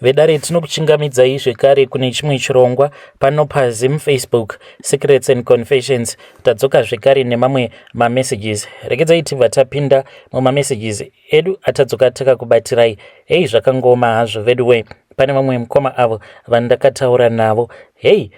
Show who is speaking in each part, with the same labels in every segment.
Speaker 1: Vedare, tinokuchingamidzai zvekare kune chimwe chirongwa pano paZim Facebook Secrets and Confessions. Tadzoka zvekare nemamwe mamessages. Regedzai tibva tapinda mumamessages edu atadzoka takakubatirai. Hei, zvakangoma hazvo veduwe. Pane vamwe mukoma avo vandakataura navo. Hei,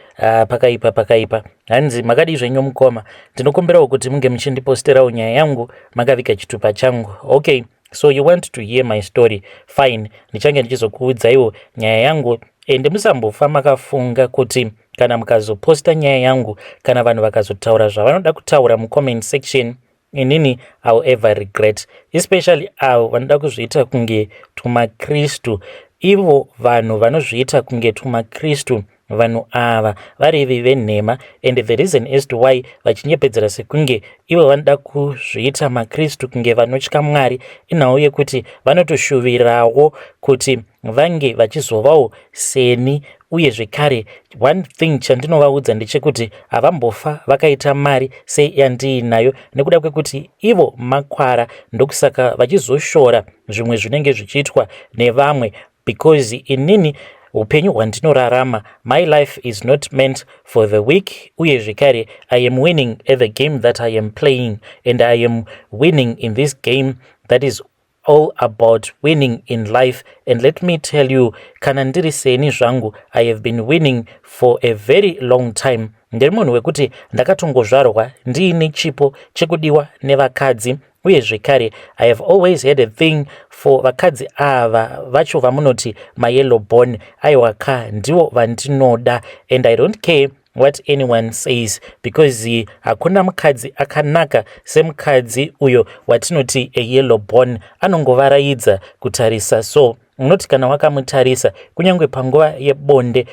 Speaker 1: pakaipa, pakaipa. Hanzi, "Makadii zvenyu mukoma? Ndinokumbirawo kuti munge muchindiposterawo nyaya yangu makaviga chitupa changu." Okay, so you want to hear my story? Fine, ndichange ndichizokuudzaiwo nyaya yangu. Ende musambofa makafunga kuti kana mukazoposta nyaya yangu, kana vanhu vakazotaura zvavanoda kutaura mucomment section, inini I will ever regret, especially avo vanoda kuzviita kunge tumakristu. Ivo vanhu vanozviita kunge tumakristu, vanhu ava varevi venhema. And the reason as to why vachinyepedzera sekunge ivo vanoda kuzviita makristu, kunge vanotya Mwari, inhau yekuti vanotoshuvirawo kuti vange vachizovawo seni. Uye zvekare, one thing chandinovaudza ndechekuti havambofa vakaita mari seyandiinayo, nekuda kwekuti ivo makwara. Ndokusaka vachizoshora zvimwe zvinenge zvichiitwa nevamwe, because inini upenyu hwandinorarama, my life is not meant for the weak. Uye zvekare, I am winning at the game that I am playing, and I am winning in this game that is all about winning in life. And let me tell you, kana ndiri seni zvangu, I have been winning for a very long time. Ndiri munhu wekuti ndakatongozvarwa ndiine chipo chekudiwa nevakadzi. Uye zvekare, I have always had a thing for vakadzi ava vacho vamunoti mayellow bone. Aiwa ka, ndivo vandinoda, and I don't care what anyone says, because hakuna mukadzi akanaka semukadzi uyo watinoti ayellow bone. Anongovaraidza kutarisa. So unoti kana wakamutarisa, kunyange panguva yebonde,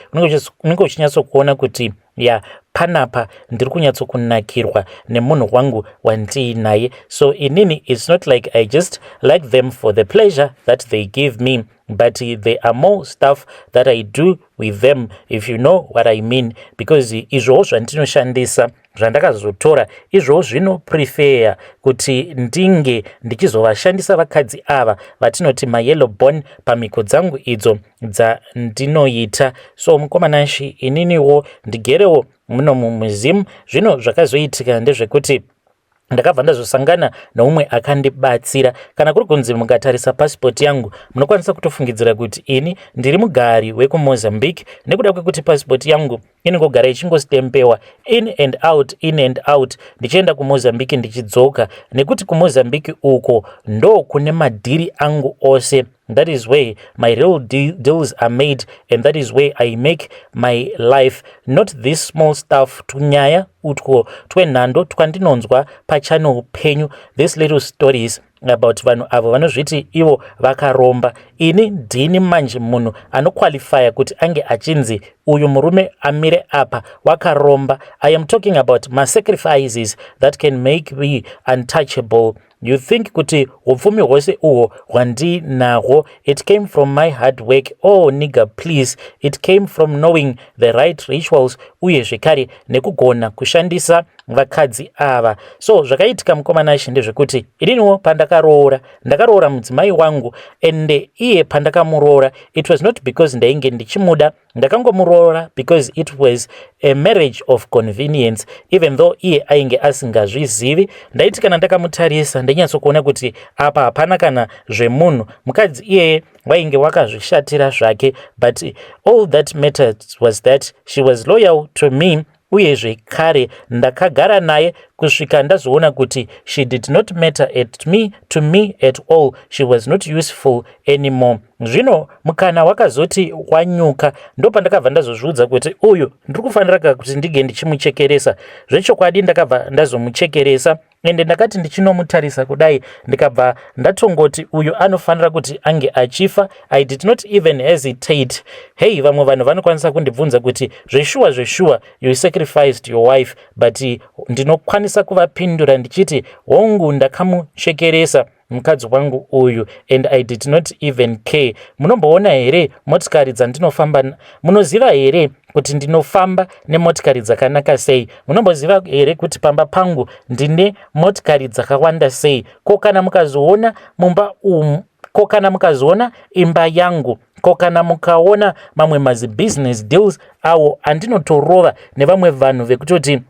Speaker 1: unenge uchinyatsokuona kuti ya, panapa ndiri kunyatsokunakirwa nemunhu wangu wandiinaye. So inini, it's not like I just like them for the pleasure that they give me, but there are more stuff that I do with them, if you know what I mean, because izvowo zvandinoshandisa, zvandakazotora izvowo, zvinoprefer kuti ndinge ndichizovashandisa vakadzi ava vatinoti mayellow bone pamhiko dzangu idzo dzandinoita. So mukomanashi, ininiwo ndigerewo muno mumuzimu. Zvino zvakazoitika ndezvekuti ndakabva ndazosangana neumwe akandibatsira. Kana kuri kunzi mukatarisa pasipoti yangu, munokwanisa kutofungidzira kuti ini ndiri mugari wekuMozambique, nekuda kwekuti pasipoti yangu inongogara ichingostempewa in and out, in and out, ndichienda kuMozambique ndichidzoka, nekuti kuMozambique uko ndo kune madhiri angu ose. That is where my real deals are made, and that is where I make my life, not this small stuff, tunyaya utwo twenhando twandinonzwa pachannel penyu, this little stories about vanhu avo vanozviti ivo vakaromba. Ini ndini manje munhu anoqualifya kuti ange achinzi uyu murume amire apa wakaromba. I am talking about masacrifices that can make me untouchable. You think kuti upfumi hwose uhwo hwandinahwo, it came from my hard work? Oh nigga, please. It came from knowing the right rituals, uye zvekare nekugona kushandisa vakadzi ava. So zvakaitika, mukomanashi, ndezvekuti ininiwo pandakaroora, ndakaroora mudzimai wangu. Ende iye pandakamuroora, it was not because ndainge ndichimuda. Ndakangomuroora because it was a marriage of convenience, even though iye ainge asingazvizivi. Ndaiti kana ndakamutarisa, ndainyatsokuona kuti apa hapana kana zvemunhu. Mukadzi iyeye wainge wakazvishatira zvake, but all that mattered was that she was loyal to me. Uye zvekare, ndakagara naye kusvika ndazoona kuti she did not matter to me at all. She was not useful anymore. Zvino mukana wakazoti wanyuka, ndopandakabva ndazozviudza kuti uyu ndiri kufanira ka kuti ndige ndichimuchekeresa. Zvechokwadi, ndakabva ndazomuchekeresa. Ende ndakati ndichinomutarisa kudai, ndikabva ndatongoti uyu anofanira kuti ange achifa. I did not even hesitate. Hei, vamwe vanhu vanokwanisa kundibvunza kuti, "Zveshuwa, zveshuwa, you sacrificed your wife?" But ndinokwanisa kuvapindura ndichiti, hongu, ndakamuchekeresa mukadzi wangu uyu, and I did not even care. Munomboona here motikari dzandinofamba? Munoziva here kuti ndinofamba nemotikari dzakanaka sei? Munomboziva here kuti pamba pangu ndine motikari dzakawanda sei? Ko kana mukazoona mumba umu, ko kana mukazoona imba yangu, Ko kana mukaona mamwe mazibusiness deals awo andinotorova nevamwe vanhu vekutoti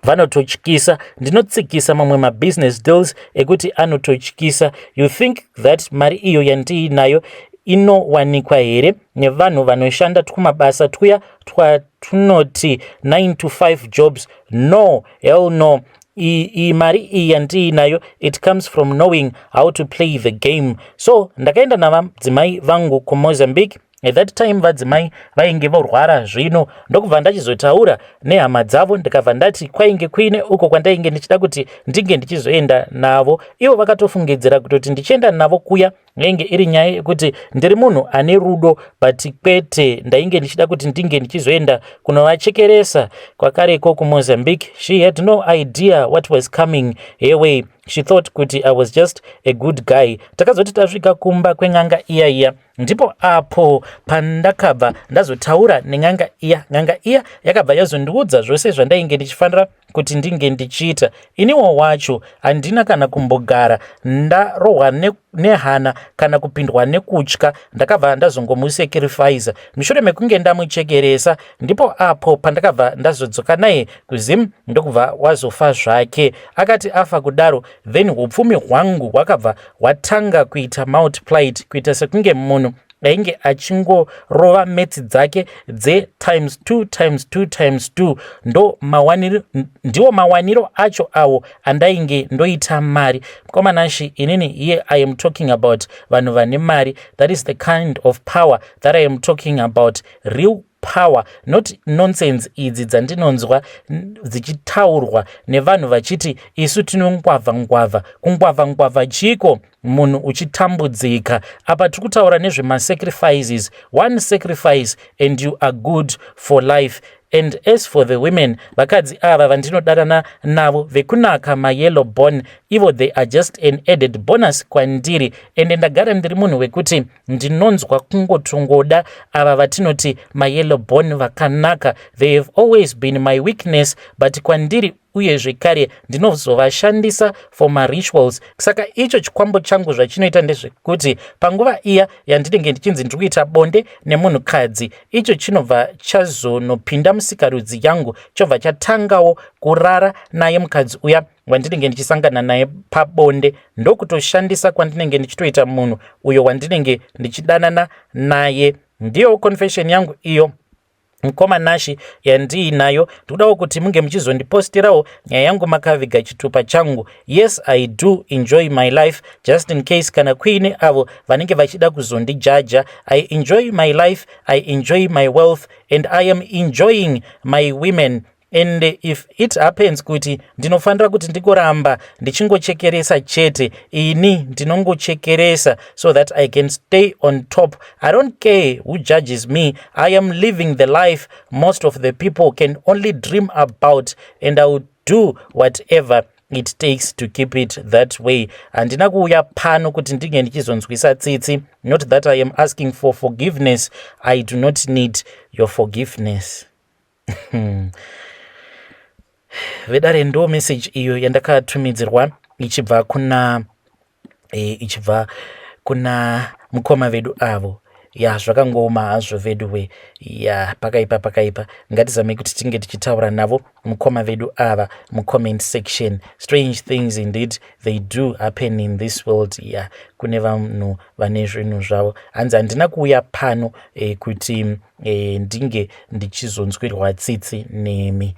Speaker 1: vanototyisa, ndinotsikisa mamwe mabusiness deals ekuti anototyisa. You think that mari iyo yandiinayo inowanikwa here nevanhu vanoshanda twumabasa twuya twatunoti 9 to 5 jobs? No, hell no. Iyi mari iyi yandiinayo, it comes from knowing how to play the game. So ndakaenda navadzimai vangu kuMozambique. At that time vadzimai vainge vorwara zvino, ndokubva ndachizotaura nehama dzavo, ndikabva ndati kwainge kuine uko kwandainge ndichida kuti ndinge ndichizoenda navo. Ivo vakatofungidzira kutoti ndichienda navo kuya yainge iri nyaya yekuti ndiri munhu ane rudo, but kwete, ndainge ndichida kuti ndinge ndichizoenda kunovachekeresa kwakareko kuMozambique. She had no idea what was coming her way. She thought kuti I was just a good guy. Takazoti tasvika kumba kwen'anga iya iya, ndipo apo pandakabva ndazotaura nen'anga iya. N'anga iya yakabva yazondiudza zvose zvandainge ndichifanira kuti ndinge ndichiita. Iniwo wacho handina kana kumbogara ndarohwa nehana kana kupindwa nekutya. Ndakabva ndazongomusacrifica. Mushure mekunge ndamuchekeresa, ndipo apo pandakabva ndazodzoka naye kuZim, ndokubva wazofa zvake. Akati afa kudaro, then upfumi hwangu hwakabva hwatanga kuita multiplied, kuita sekunge munhu ainge achingorova maths dzake dzetimes 2 times 2 times 2. Ndo mawaniro, ndiwo mawaniro acho awo andainge ndoita mari. Mukomanashi, inini here I am talking about vanhu vane mari. That is the kind of power that I am talking about, real power, not nonsense idzi dzandinonzwa dzichitaurwa nevanhu vachiti isu tinongwavha ngwavha. Kungwavha ngwavha chiko munhu uchitambudzika? Apa tiri kutaura nezvemasacrifices. One sacrifice and you are good for life. And as for the women, vakadzi ava vandinodanana navo vekunaka, mayellow bone, ivo they are just an added bonus kwandiri. Ende ndagara ndiri munhu wekuti ndinonzwa kungotongoda ava vatinoti mayellow bone vakanaka. They have always been my weakness, but kwandiri uye zvekare ndinozovashandisa for marituals. Saka icho chikwambo changu zvachinoita ndezvekuti panguva iya yandinenge ndichinzi ndiri kuita bonde nemunhukadzi, icho chinobva chazonopinda musikarudzi yangu, chobva chatangawo kurara naye mukadzi uya wandinenge ndichisangana naye pabonde. Ndokutoshandisa kwandinenge ndichitoita munhu uyo wandinenge ndichidanana naye. Ndiyo confession yangu iyo, mukoma Nashi, yandiinayo. Ndikudawo kuti munge muchizondipostirawo nyaya yangu makaviga chitupa changu. Yes, I do enjoy my life, just in case kana kuine avo vanenge vachida kuzondijaja. I enjoy my life, I enjoy my wealth, and I am enjoying my women. And if it happens kuti ndinofanira kuti ndingoramba ndichingochekeresa chete, ini ndinongochekeresa so that I can stay on top. I don't care who judges me. I am living the life most of the people can only dream about, and I will do whatever it takes to keep it that way. Handina kuuya pano kuti ndinge ndichizonzwisa tsitsi. Not that I am asking for forgiveness. I do not need your forgiveness. Vedare, ndo message iyo yandakatumidzirwa ichibva kuna mukoma vedu avo. Ya, zvakangooma hazvo vedu we. Ya, pakaipa, pakaipa. Ngatizamei kuti tinge tichitaura navo mukoma vedu ava mucomment section. Strange things indeed, they do happen in this world. Ya, kune vanhu vane zvinhu zvavo. Hanzi handina kuuya pano kuti ndinge ndichizonzwirwa tsitsi nemi.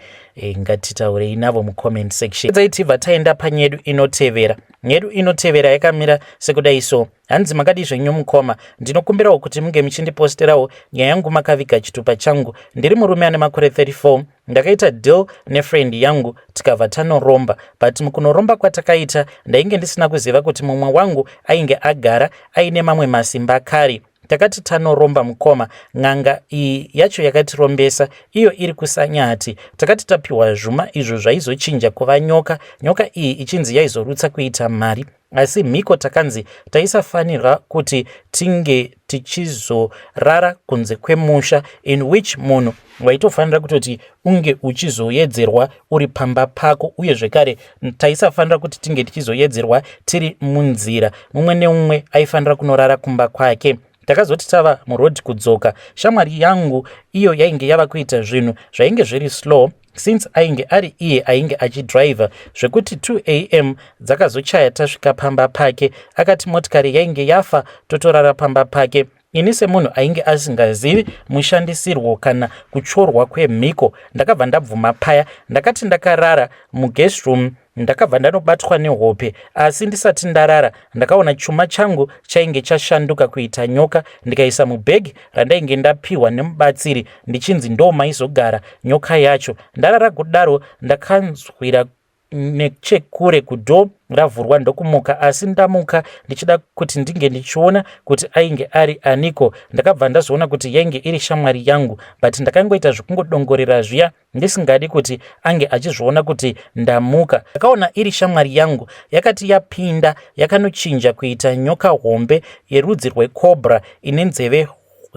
Speaker 1: Ngatitaurei navo mucomment section. Dzaitibva taenda panyedu inotevera. Nyedu inotevera yakamira sekudai so. Hanzi, "Makadi zvenyu mukoma? Ndinokumbirawo kuti munge muchindiposterawo nyaya yangu makaviga chitupa changu. Ndiri murume ane makore 34. Ndakaita deal nefriend yangu, tikabva tanoromba, but mukunoromba kwatakaita ndainge ndisina kuziva kuti mumwe wangu ainge agara aine mamwe masimba kare. Takati tanoromba mukoma, n'anga iyi yacho yakatirombesa iyo iri kusanyati. Takati tapiwa zvuma izvo zvaizochinja kuva nyoka, nyoka iyi ichinzi yaizorutsa kuita mari. Asi mhiko takanzi taisafanirwa kuti tinge tichizorara kunze kwemusha, in which munhu waitofanira kutoti unge uchizoyedzerwa uri pamba pako. Uye zvekare taisafanira kuti tinge tichizoyedzerwa tiri munzira. Mumwe neumwe aifanira kunorara kumba kwake. Takazoti tava muroad kudzoka, shamwari yangu iyo yainge yava kuita zvinhu zvainge zviri slow since ainge ari iye ainge achidriver, zvekuti 2 am dzakazochaya tasvika pamba pake. Akati motikari yainge yafa, totorara pamba pake. Ini semunhu ainge asingazivi mushandisirwo kana kuchorwa kwemhiko, ndakabva ndabvuma paya. Ndakati ndakarara muguest room, ndakabva ndanobatwa nehope, asi ndisati ndarara ndakaona chuma changu chainge chashanduka kuita nyoka, ndikaisa mubhegi randainge ndapiwa nemubatsiri, ndichinzi ndo maizogara nyoka yacho. Ndarara kudaro, ndakanzwira nechekure kudoor ravhurwa, ndokumuka. Asi ndamuka ndichida kuti ndinge ndichiona kuti ainge ari aniko, ndakabva ndazoona kuti yainge iri shamwari yangu, but ndakangoita zvekungodongorera zviya, ndisingadi kuti ange achizviona kuti ndamuka. Ndakaona iri shamwari yangu. Yakati yapinda, yakanochinja kuita nyoka hombe yerudzi rwecobra, ine nzeve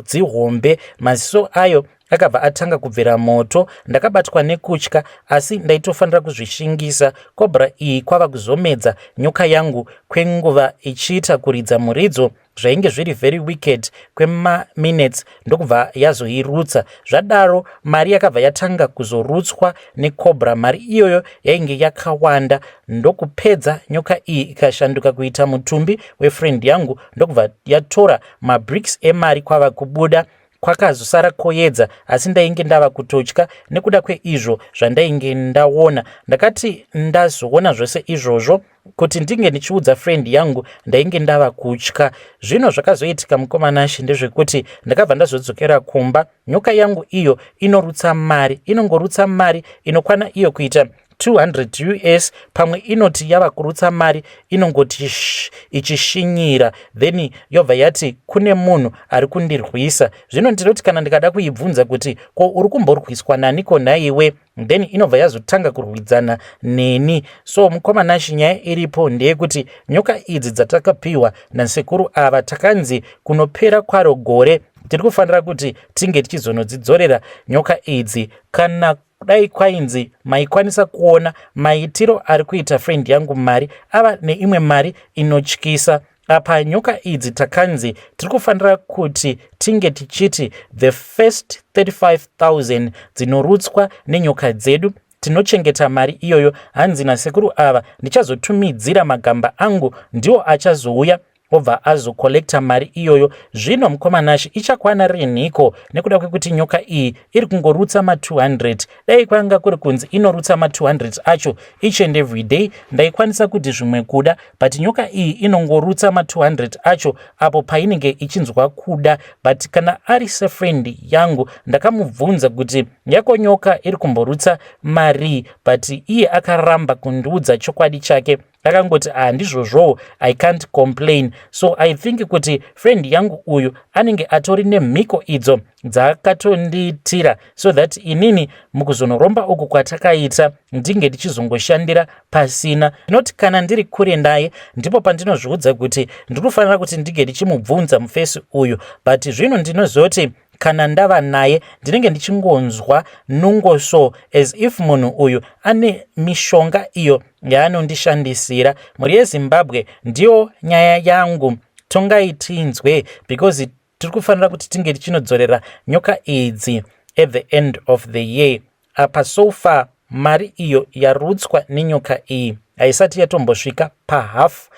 Speaker 1: dzihombe, maziso ayo akabva atanga kubvira moto. Ndakabatwa nekutya, asi ndaitofanira kuzvishingisa. Cobra iyi kwava kuzomedza nyoka yangu kwenguva, ichiita kuridza muridzo zvainge zviri very wicked kwemaminutes, ndokubva yazoirutsa. Zvadaro mari yakabva yatanga kuzorutswa necobra. Mari iyoyo yainge yakawanda. Ndokupedza, nyoka iyi ikashanduka kuita mutumbi wefriend yangu, ndokubva yatora mabricks emari kwava kubuda. Kwakazosara koedza, asi ndainge ndava kutotya nekuda kweizvo zvandainge ndaona. Ndakati ndazoona zvose izvozvo, kuti ndinge ndichiudza friend yangu, ndainge ndava kutya. Zvino zvakazoitika, mukoma Nashe, ndezvekuti ndakabva ndazodzokera kumba. Nyoka yangu iyo inorutsa mari, inongorutsa mari inokwana iyo kuita 200 US. Pamwe inoti yava kurutsa mari, inongoti sh ichishinyira, then yobva yati kune munhu ari kundirwisa. Zvino ndinoti kana ndikada kuibvunza kuti, "Ko uri kumborwiswa naniko nhaiwe?" then inobva yazotanga kurwidzana neni. So mukoma Nashe, nyaya iripo ndeyekuti nyoka idzi dzatakapiwa nasekuru ava, takanzi kunopera kwaro gore tiri kufanira kuti tinge tichizonodzidzorera nyoka idzi. Kana dai kwainzi maikwanisa kuona maitiro ari kuita friend yangu mari, ava neimwe mari inotyisa. Apa nyoka idzi takanzi tiri kufanira kuti tinge tichiti the first 35,000 dzinorutswa nenyoka dzedu, tinochengeta mari iyoyo. Hanzi nasekuru ava, ndichazotumidzira magamba angu, ndiwo achazouya obva azocollecta mari iyoyo. Zvino mukoma Nashe, ichakwana rinhiko, nekuda kwekuti nyoka iyi iri kungorutsa ma200? Dai kwanga kuri kunzi inorutsa ma200 acho each and every day, ndaikwanisa kuti zvimwe kuda, but nyoka iyi inongorutsa ma200 acho apo painenge ichinzwa kuda. But kana ari sefriend yangu, ndakamubvunza kuti yako nyoka iri kumborutsa marii, but iye akaramba kundiudza chokwadi chake. Akangoti, "Handizvozvowo, I can't complain." So I think kuti friend yangu uyu anenge atori nemhiko idzo dzaakatondiitira, so that inini mukuzonoromba uku kwatakaita ndinge ndichizongoshandira pasina. Ndinoti kana ndiri kure naye, ndipo pandinozviudza kuti ndinofanira kuti ndinge ndichimubvunza mufesi uyu, but zvino ndinozoti kana ndava naye, ndinenge ndichingonzwa nungo, so as if munhu uyu ane mishonga iyo yaanondishandisira. Mhuri yeZimbabwe, ndiyo nyaya yangu. Tongai tinzwe, because tiri kufanira kuti tinge tichinodzorera nyoka idzi at the end of the year. Apa so far mari iyo yarutswa nenyoka iyi haisati yatombosvika pahafu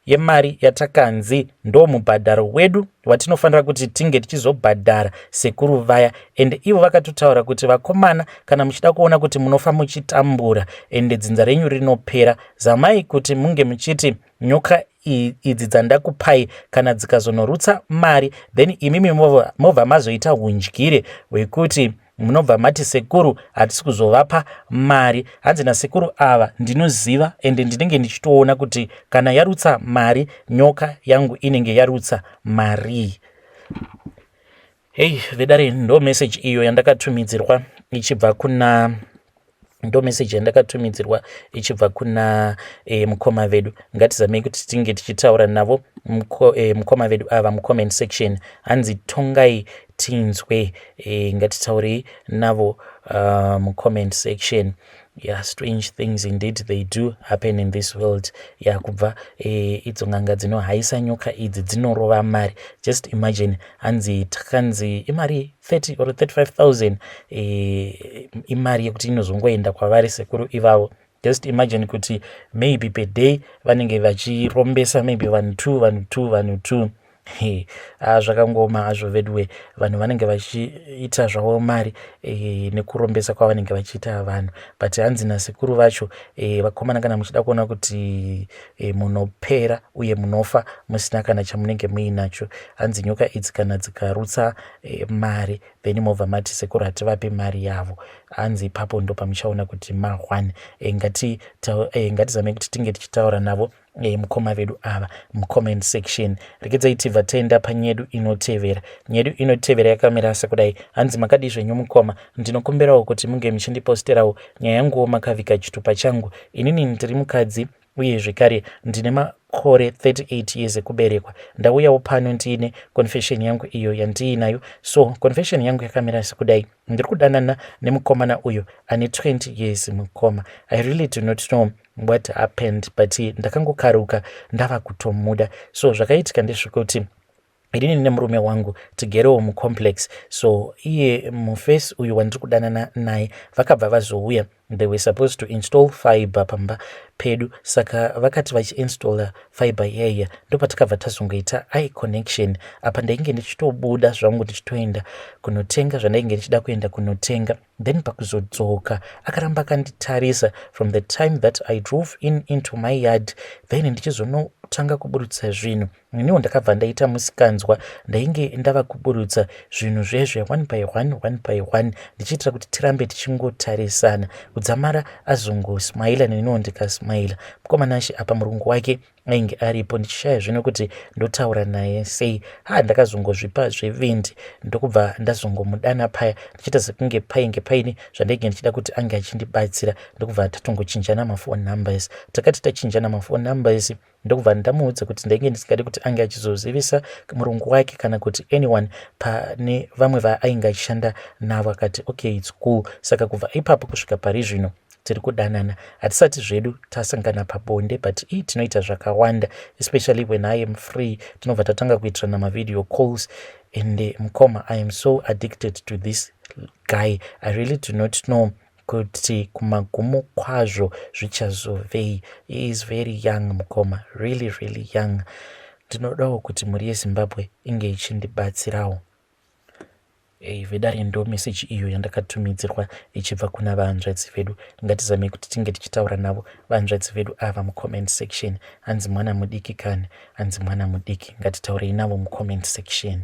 Speaker 1: yemari yatakanzi ndo mubhadharo wedu watinofanira kuti tinge tichizobhadhara sekuru vaya. Ende ivo vakatotaura kuti, "Vakomana, kana muchida kuona kuti munofa muchitambura ende dzinza renyu rinopera, zamai kuti munge muchiti nyoka idzi dzandakupai kana dzikazonorutsa mari, then imimi mobva mazoita undyire hwekuti munobva mati sekuru hatisi kuzovapa mari." Hanzi nasekuru ava, "Ndinoziva ende ndinenge ndichitoona kuti kana yarutsa mari, nyoka yangu inenge yarutsa mari." Hei vedare, ndo message iyo yandakatumidzirwa ichibva kuna, ndo message yandakatumidzirwa ichibva kuna mukoma vedu. Ngatizamei kuti tinge tichitaura navo mukoma vedu ava mucomment section. Hanzi tongai tinzwe. Ngatitaurei navo mucomment section. Yeah, strange things indeed, they do happen in this world. Ya, kubva idzo n'anga dzinohaisa nyoka idzi dzinorova mari. Just imagine, hanzi takanzi imari 30 or 35,000, imari yekuti inozongoenda kwavari sekuru ivavo. Just imagine kuti maybe per day vanenge vachirombesa maybe vanhu two, vanhu two, vanhu two. Ah, zvakangoma hazvo veduwe. Vanhu vanenge vachiita zvavo mari nekurombesa kwavanenge vachiita vanhu, but hanzi nasekuru vacho, vakomana, kana muchida kuona kuti munopera uye munofa musina kana chamunenge muinacho, hanzi nyoka idzi kana dzikarutsa mari, then mobva mati sekuru hativape mari yavo, hanzi ipapo ndo pamuchaona kuti ma1. Ngatizamei kuti tinge tichitaura navo mukoma vedu ava mucomment section. Regedzai tibva taenda panyedu inotevera. Nyedu inotevera yakamira sekudai. Hanzi, "Makadi zvenyu mukoma? Ndinokumbirawo kuti munge muchindiposterawo nyaya yanguwo makavika chitupa changu. Inini ndiri mukadzi uye zvekare ndine makore 38 years ekuberekwa. Ndauyawo pano ndiine confession yangu iyo yandiinayo. So confession yangu yakamira sekudai: ndiri kudanana nemukomana uyo ane 20 years. Mukoma, I really do not know what happened, but ndakangokaruka ndava kutomuda. So zvakaitika ndezvekuti inini nemurume wangu tigerewo mucomplex. So iye mufesi uyu wandiri kudanana naye vakabva vazouya. They were supposed to install fiber pamba pedu. Saka vakati vachiinstalla fiber iyaiya, ndopatakabva tazongoita eye connection. Apa ndainge ndichitobuda zvangu ndichitoenda kunotenga zvandainge ndichida kuenda kunotenga. Then pakuzodzoka akaramba akanditarisa from the time that I drove in into my yard. Then ndichizonotanga kuburutsa zvinhu, iniwo ndakabva ndaita musikanzwa. Ndainge ndava kuburutsa zvinhu zvezve one by one, one by one, ndichiitira kuti tirambe tichingotarisana kudzamara azongosmaila, neniwo ndikasmaila. Mukomanashi, apa murungu wake ainge aripo, ndichishaya zvino kuti ndotaura naye sei. Ha, ndakazongozvipa zvevindi, ndokubva ndazongomudana paya, ndichiita sekunge painge paine zvandainge ndichida kuti ange achindibatsira, ndokubva tatongochinjana mafone numbers. Takati tachinjana mafone numbers, ndokubva ndamuudza kuti ndainge ndisingadi kuti ange achizozivisa murungu wake kana kuti anyone pane vamwe vaainge achishanda navo. Akati, 'Okay, it's cool.' Saka kubva ipapo kusvika pari zvino tiri kudanana. Hatisati zvedu tasangana pabonde, but ii tinoita zvakawanda, especially when I am free. Tinobva tatanga kuitirana mavideo calls. And mukoma, I am so addicted to this guy. I really do not know kuti kumagumo kwazvo zvichazovei. He is very young, mukoma, really, really young. Ndinodawo kuti mhuri yeZimbabwe inge ichindibatsirawo." Vedare, ndo meseji iyo yandakatumidzirwa ichibva kuna vahanzvadzi vedu. Ngatizamei kuti tinge tichitaura navo vahanzvadzi vedu ava mucomment section. Hanzi mwana mudiki kani, hanzi mwana mudiki. Ngatitaurei navo mucomment section.